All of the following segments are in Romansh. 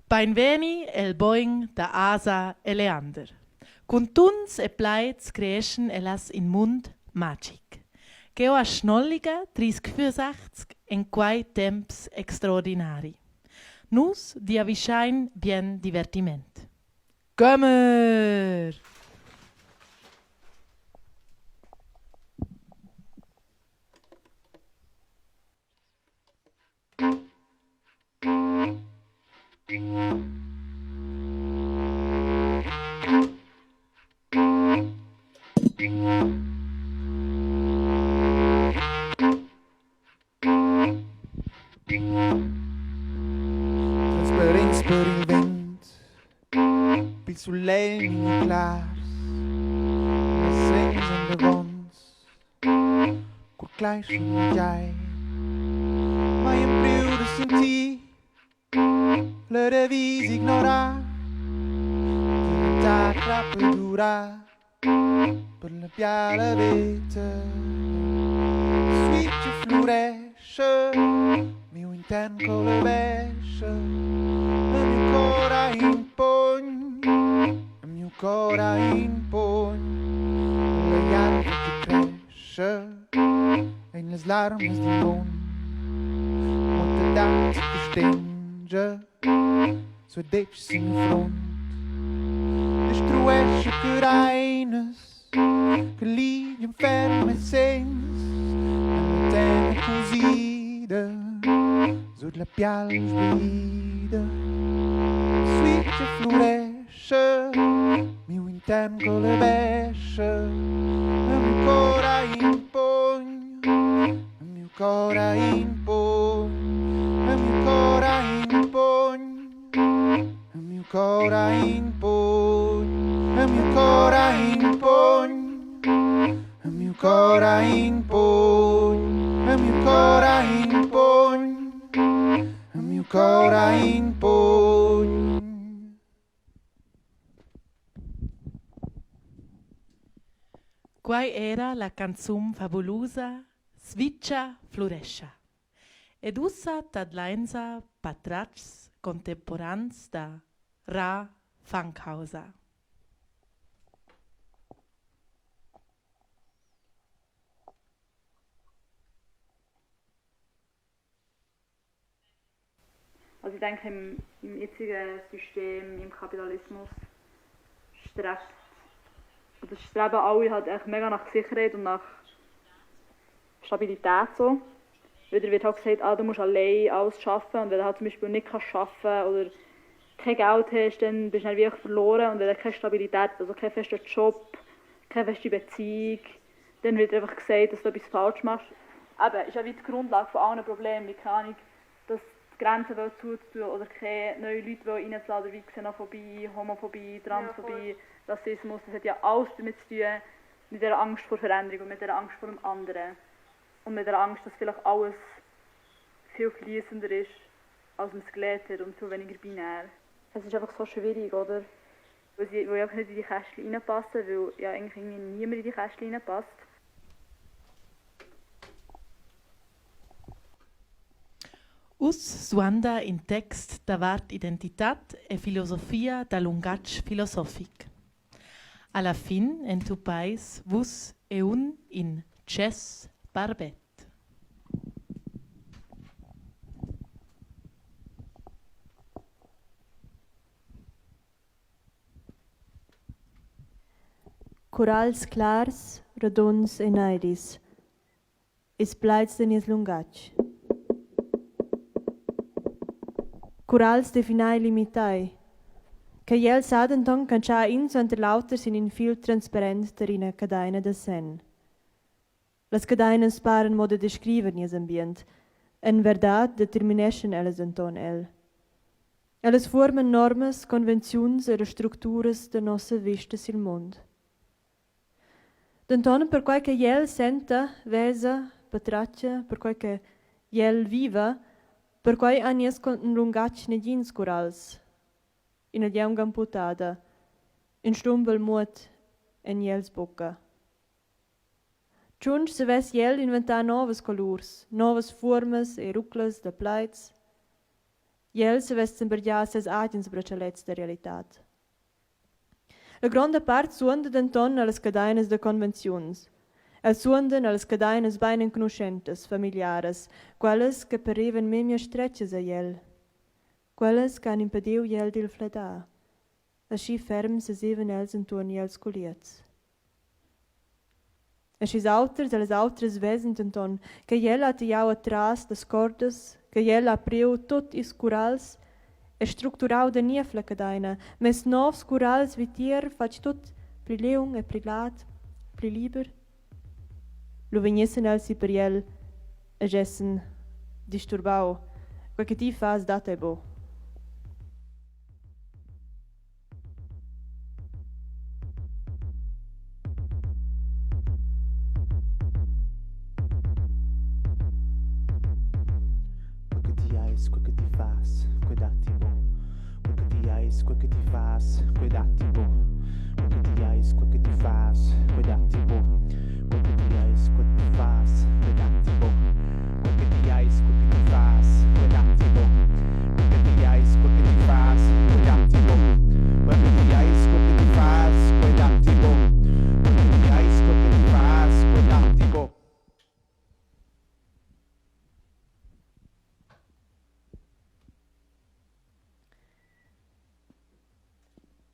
Beinvegni el bogn da Asa e Leander. Cun tuns e plaids creeschan ellas in mund magic. Cheu ha Schnolliga 364 en quei temps extraordinari. Nus giavischein bien divertiment. Gömmer! Transparents per il vent, pil sulegl ni clars, las segns endavons, cur claischan giai. Mai empriu da sentir la devis ignorar, diventar crappa dura per la biala veta. Suitg fluresce, miu intern colevesce, e miu cor ha in pugn, e miu cor ha in pugn, la jarva che cresce ein las larmas dil mund. Mutta dat che stinge suadetsch sin frunt, destruesce cureinas che ligian ferm e sens en la tema cusida sut la pial sbrida. Suitg e fluresce miu intern colebesce e miu cor ha in pugn, e miu cor ha in pugn, e miu cor ha in pugn. E miu cor ha in pugn, e miu cor ha in pugn, e miu cor ha in pugn, e miu cor ha in pugn, e miu cor ha in pugn. Quai era la canzun fabulusa Svitscha flurescha. Ed ussa tadlainsa patratgs contemporans da Ra Fankhauser. Also ich denke, im, im jetzigen System, im Kapitalismus, strebt, oder streben alle halt echt mega nach Sicherheit und nach Stabilität so. Weil dir wird halt gesagt, ah, du musst allein alles schaffen und wenn du halt zum Beispiel nicht kannst schaffen oder kein Geld hast, dann bist du dann wirklich verloren und wenn du keine Stabilität, also keinen festen Job, keine feste Beziehung, dann wird einfach gesagt, dass du etwas falsch machst. Eben, ist ja wie die Grundlage von allen Problemen, wie keine Ahnung, dass die Grenzen zuzutun oder keine neuen Leute reinzulassen, wie Xenophobie, Homophobie, Transphobie, ja, Rassismus, das hat ja alles damit zu tun, mit der Angst vor Veränderung und mit der Angst vor dem anderen. Und mit der Angst, dass vielleicht alles viel fließender ist, als man es gelernt hat und viel weniger binär. Es ist einfach so schwierig, oder? Weil, sie, weil ich einfach nicht in die Kästchen reinpassen, weil ja eigentlich irgendwie niemand in die Kästchen reinpasst. Uss suonda in text davart identitad e filosofia da lungatg filosofic. Alla fin entupeis vus eun in tschess barbet. Curals clars, rodunds e neidis, ils plaids da nies lungatg. Curals definai limitai, che jel sa denton cantschar in suenter l'auter sin in fil transparent ter ina cadeina da senn. Las cadeinas paran mo da descriver nies ambient, en verdad determineschan ellas denton el. Ellas fuorman normas, convenziuns e structuras da nossa vesta sil mund. Denton perquei che jel senta, vesa, patratga, perquei che jel viva, perquei ha nies lungatg negins curals. Ina liunga amputada, in stumbel muot en jels bucca. Tschunsch savess jel inventar novas colurs, novas fuormas e ruclas da plaids. El savess zambergiar ses agens bratschalets da realitad. La gronda part suonda denton allas cadeinas da convenziuns. Els suondan allas cadeinas bein enconuschentas, familiaras, quellas che parevan memia stretgas agl el, quellas che han impediu el dil fladar. Aschi ferm sesevan els entuorn els culiez. E sch'ils auters e las autras vesan denton che el ha tagliau atras las cordas, che el ha priu tut ils curals e structurau da niev la cadeina, mess novs curals vitier, fatg tut pli liung e pli lad, pli liber, lu vegnessen els si per el e gessen disturbau, quei che ti fas dat ei buc. Quel che ti ais, quel che ti fas, quei datti bo. Quel che ti ais, quel che ti fas, quei datti bo. Quel che ti ais, quel che ti fas, quei datti bo. Quel che ti ais, quel che ti fas, quei datti bo. Quel che ti ais, quel che ti fas, quei datti bo. Quel che ti ais, quel che ti fas, quei datti bo. Quel che ti ais, quel che ti fas, quei datti bo. Quel che ti ais, quel che ti fas, quei datti bo.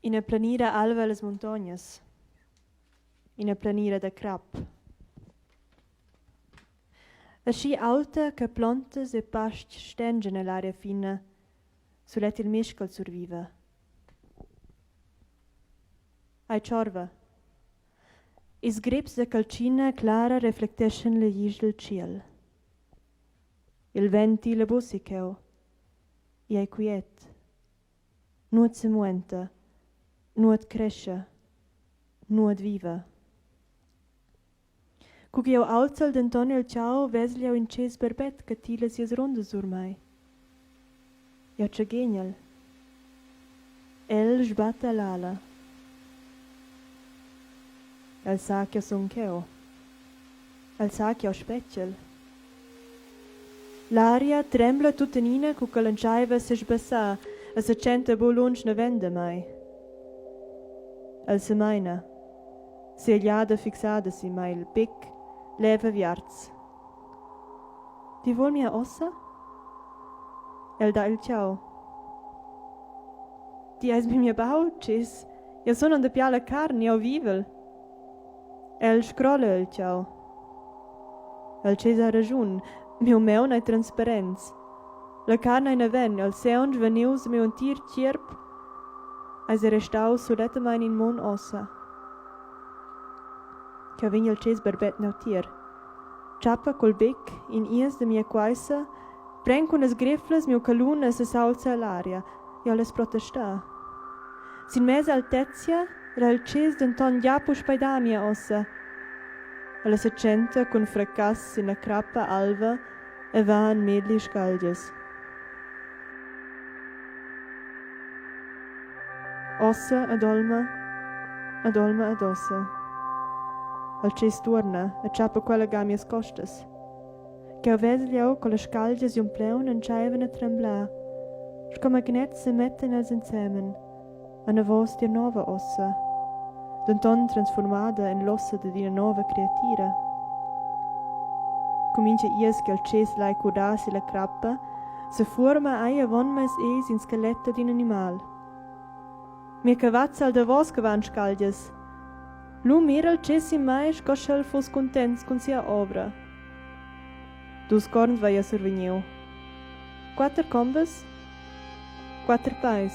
Ina planira alva ellas muntognas. Ina planira da crap. Aschi aulta che plontas e pastg stengian ell'aria fina, sulet il miscal surviva. Ei tschorva. Ils grips da caltschina clara reflecteschan la glisch dil tschiel. Il vent tila buc si cheu. Igl ei quiet. Nuot semuenta, nuot crescha, nuot viva. Cu ch'jeu aulzel denton il tgau vesel jeu in tschéss berbet che tila sias rundas sur mei. Jeu tschaghegnel. El sbatta l'ala. El sa ch'jeu sun cheu. El sa ch'jeu spetgel. L'aria trembla tuttenina cu ch'el entscheiva a sesbassar e setschenta buc lunsch naven da mei. El semeina, sia egliada fixada sin mei, il bec leva aviarts. Ti vul mia ossa? El dà il tgau. Ti eis memia baul, tschess, jeu sun aunc da piala carn, jeu vivel. El scrola il tgau. El tschess ha raschun, miu maun ei transparents. La carn ei naven, el seunsch vegnius miu entir tgierp eis ei restaus sulettamein in mun ossa. Cheu vegn il tschess barbet neutier. Tschappa cul bec in ies da mia quaissa, pren cun las greflas miu calun e sesaulza ell'aria. Jeu less protestar. Sin mesa altezia era il tschess denton gia puspei da mia ossa. Ella setschenta cun fracass sin la crappa alva e va en melli scalgias. Ossa ed olma, ed olma ed ossa. Il tschess tuorna e tschappa quella ga mias costas. Cheu vesel jeu co las scalgias giun plaun entscheivan a tremblar, sco magnets semettan els ensemen, anavos tier nova ossa, denton transformada en l'ossa dad ina nova creatira. Cu mintga ies ch'el tschess lai curdar silla crappa, sefuorma ei avon mes egls in skeletto d'in animal. Mia cavazza al davos che va en scalgias. Lu mira el tschess sin mei sco sch'el fuss cuntents cun sia ovra. Dus corns vai jeu survegniu. Quater combas, quater peis,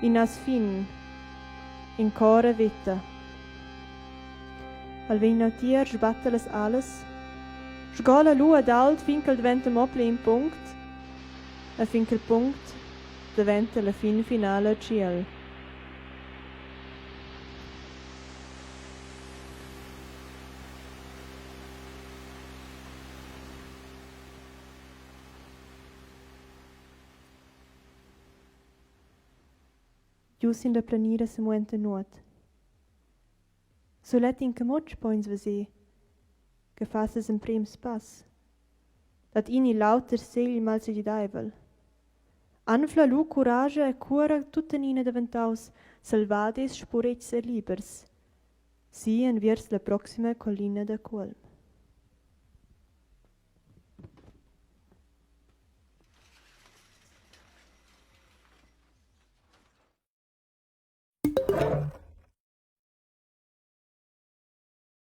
in nas fin, in cor e veta. El vegn neutier, sbatta las alas, sgola lu ad ault fin ch'el daventa mo pli in punct e fin ch'il punct daventa la fin finala tschiel. Giu sin la planira semuenta nuot. Sulet in camutsch po ins veser, che fa ses emprems pass. Dat in ni l'auter segl malsegideivel. Anfla lu curascha e cuora tuttenina daventaus selvadis, spuretgs e libers, si enviers la proxima collina da cuolm.